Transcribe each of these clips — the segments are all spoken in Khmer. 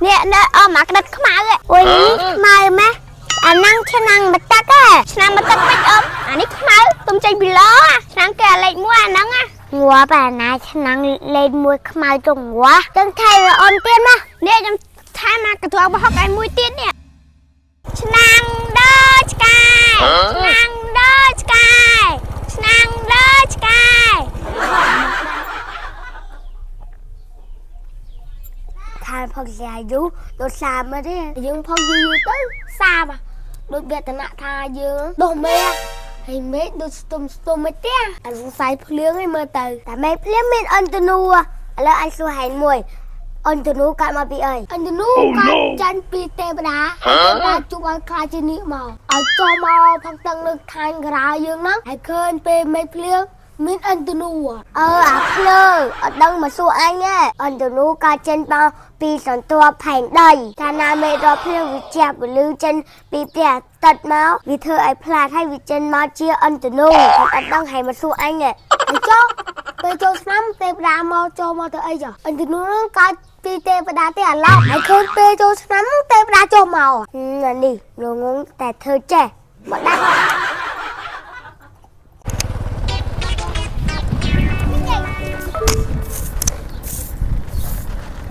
នេះនៅអមអាក្តិតខ្មៅអូយខ្មៅម៉េះអាហ្នឹងឆ្នាំងមកទឹកហ៎ឆ្នាំងមកទឹកពេចអមអានេះខ្មៅទុំចេញពីឡឆ្នាំងគេអាលេខ1អាហ្នឹងងាប់អាណាឆ្នាំងលេខ1ខ្មៅចុងងាប់ចឹងថៃវាអូនទៀតណានេះខ្ញុំថែមអាកន្ត្រកបហុកឯមួយទៀតនេះឆ្នាំងដល់ឆ្កែឆ្នាំងដល់ឆ្កែឆ្នាំងដល់ឆ្កែ ខានផឹកស្រាយូរដូចសាមទេយើងផឹកយូរយូរទៅសាមដូចវេទនៈថាយើងដោះមេហើយមេដូចស្ទុំស្ទុំមិនទេអាសង្ស័យភ្លៀងឯងមើលទៅ តែមេភ្លៀងមានអន្តនូឥឡូវអញសួរហែងមួយអន្តនូកាត់មកពីអី អន្តនូកាត់ចាញ់ពីទេវតាទេវតាជួបឲ្យខ្លាចជានេះមកឲ្យចូលមកផឹកតឹងនៅខាងក្រៅយើងហ្នឹងហើយឃើញពេលមេភ្លៀងមានអន្តនូ អឺអាភ្លើអត់ដឹងមកសួរអញទេអន្តនូកាត់ចេញមកពីសន្ទាប់ផែនដីកាលណាមេរកភ្លៀងវាជះពលឺចេញពីព្រះអាទិត្យមកវាធ្វើឲ្យផ្លាតហើយវាចេញមកជាអន្តនូអត់ដឹងហែងមកសួរអញទេ ហើយចុះពេលចូលឆ្នាំទេវតាមកចូលមកទៅអីចុះអន្តនូហ្នឹងកើតពីទេវតាទេអាឡប់ហើយឃើញពេលចូលឆ្នាំទេវតាចូលមក អានេះងងងតែធ្វើចេះមកដាក់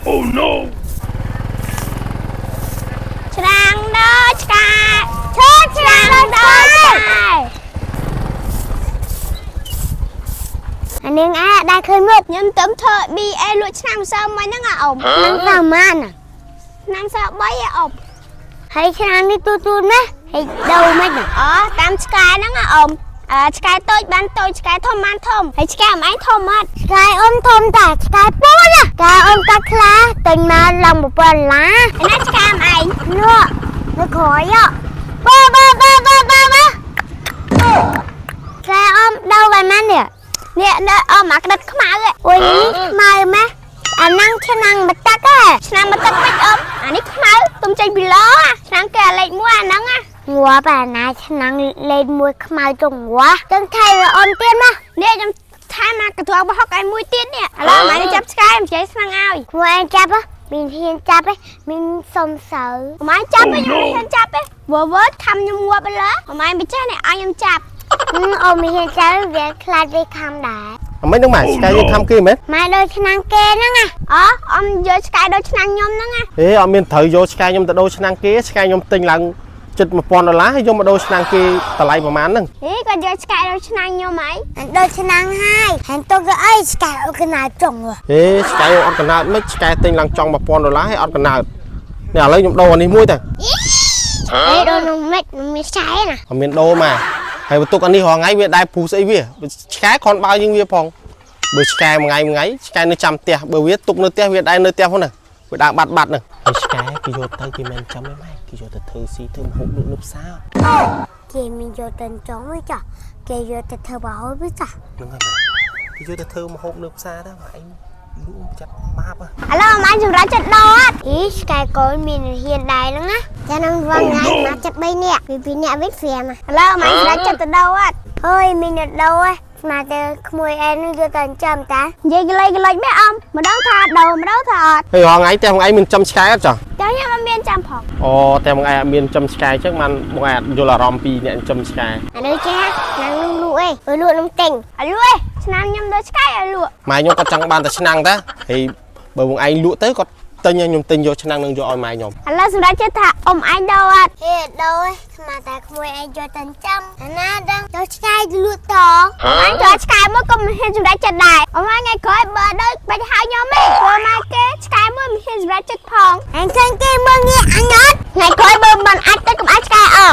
ឆ្នាំងដល់ឆ្កែឈើឆ្នាំងដល់ឆ្កែអានាងអាដែរឃើញមុខខ្ញុំទៅធ្វើ BA លក់ឆ្នាំងសើមិញហ្នឹងអាអ៊ំឆ្នាំងសើម៉ានឆ្នាំងសើ3អាអ៊ំហើយឆ្នាំងនេះទូទូណាហើយដូរមិនអូតាមឆ្កែហ្នឹងអាអ៊ំអើឆ្កែតូចបានតូចឆ្កែធំបានធំហើយឆ្កែអ៊ំឯងធំអត់ឆ្កែអ៊ំធំតាឆ្កែពូនឆ្កែអ៊ំកាត់ខ្លាទិញមកឡើង1000ដុល្លារឯណាឆ្កែអ៊ំឯងនោះនៅក្រោយបើបើបើបើបើបើឆ្កែអ៊ំដូរបានណានេះនេះនៅអ៊ំអាក្តិតខ្មៅអូយខ្មៅម៉េះអាហ្នឹងឆ្នាំងមកទឹកហ៎ឆ្នាំងមកទឹកពេចអ៊ំអានេះខ្មៅទុំចេញពីឡឆ្នាំងគេអាលេខ1អាហ្នឹងងាប់អាណាឆ្នាំងលេខ1ខ្មៅចុងងាប់ចឹងថៃវាអូនទៀតណានេះខ្ញុំថែមអាកន្ត្រកបហុកឯមួយទៀតនេះឥឡូវម៉ែចាប់ឆ្កែមិនចេះឆ្នាំងឲ្យមួយឯងចាប់មានហ៊ានចាប់ទេមានសុំសើម៉ែចាប់ទេខ្ញុំមិនហ៊ានចាប់ទេវើវើខំខ្ញុំងាប់ឥឡូវម៉ែមិនចេះនេះឲ្យខ្ញុំចាប់អូមានហ៊ានចាប់វាខ្លាចវាខំដែរ អាមិនហ្នឹងម៉ែឆ្កែយើងខំគេមែន ម៉ែដូចឆ្នាំងគេហ្នឹងណាអូអ៊ំយកឆ្កែដូចឆ្នាំងខ្ញុំហ្នឹងណា ហេអត់មានត្រូវយកឆ្កែខ្ញុំទៅដូរឆ្នាំងគេឆ្កែខ្ញុំទិញឡើងជិត1000ដុល្លារហើយយកមកដូរឆ្នាំងគេតម្លៃប្រហែលហ្នឹង ហេគាត់យកឆ្កែដូចឆ្នាំងខ្ញុំហីដូចឆ្នាំងហើយហាន់ទុកទៅអីឆ្កែអូកណាចុង ហេឆ្កែអត់កណើតមិនឆ្កែទិញឡើងចង់1000ដុល្លារហើយអត់កណើតនេះឥឡូវខ្ញុំដូរអានេះមួយទៅ ហេដូននោះមិនមានឆ្កែណា អត់មានដូរម៉ែហើយបន្ទុកអានេះរាល់ថ្ងៃវាដែរពុះស្អីវាឆ្កែគ្រាន់បើយើងវាផងបើឆ្កែមួយថ្ងៃមួយថ្ងៃឆ្កែនៅចាំផ្ទះបើវាទុកនៅផ្ទះវាដែរនៅផ្ទះផងហ្នឹងវាដើរបាត់បាត់ហ្នឹងហើយឆ្កែគេយកទៅគេមិនចាំទេម៉ែគេយកទៅធ្វើស៊ីធ្វើម្ហូបលក់នៅផ្សារ គេមានយកទៅចង់វិញចាគេយកទៅធ្វើបោវិញចា ហ្នឹងហើយគេយកទៅធ្វើម្ហូបនៅផ្សារដែរម៉ែឯងលក់ចាត់បាប ឥឡូវម៉ែសម្រាប់ចិត្តដោអត់អីឆ្កែកូនមានហ៊ានដែរហ្នឹងណាចានឹងវងថ្ងៃមកចិត្ត3នាក់ពី2នាក់វិញហ្វៀមឥឡូវម៉ែសម្រាប់ចិត្តទៅដោអត់អើយមានទៅដោហ៎ស្មាទៅក្មួយអែននឹងយកទៅចាំតានិយាយកលេកលេចមែនអំម្ដងថាដោម្ដងថាអត់ ហើយរាល់ថ្ងៃផ្ទះមួយឯងមានចំឆ្កែអត់ចា តែខ្ញុំអត់មានចាំផង អូតែមួយឯងអត់មានចំឆ្កែអញ្ចឹងបានមួយឯងអត់យល់អារម្មណ៍ពីអ្នកចំឆ្កែ អានេះចេះឆ្នាំនឹងលក់ឯងអើលក់នឹងទិញអត់លក់ឯងឆ្នាំខ្ញុំដូចឆ្កែឲ្យលក់ ម៉ែខ្ញុំគាត់ចង់បានតែឆ្នាំងតាហើយបើមួយឯងលក់ទៅគាត់ទិញឲ្យខ្ញុំទិញយកឆ្នាំងនឹងយកឲ្យម៉ែខ្ញុំ ឥឡូវសម្រាប់ចិត្តថាអ៊ំឯងដោអត់ហេដោឯងស្មាតែក្មួយឯងយកទៅចាំអាណាដឹងចូលឆ្កែលក់តអញចូលឆ្កែមកក៏មិនហ៊ានសម្រាប់ចិត្តដែរអ៊ំឯងថ្ងៃក្រោយបើដូចបាច់ហៅខ្ញុំទេព្រោះម៉ែគេឆ្កែមួយមិនហ៊ានសម្រាប់ចិត្តផងអញឃើញគេមើលងាយអញអត់ថ្ងៃក្រោយបើមិនអាចទៅកុំអាចឆ្កែអោ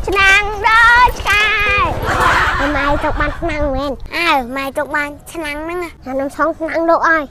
ឆ្នាំងដល់ឆ្កែម៉ែទុកបានឆ្នាំងមែនអើម៉ែទុកបានឆ្នាំងហ្នឹងខ្ញុំឆុងឆ្នាំងលក់ឲ្យ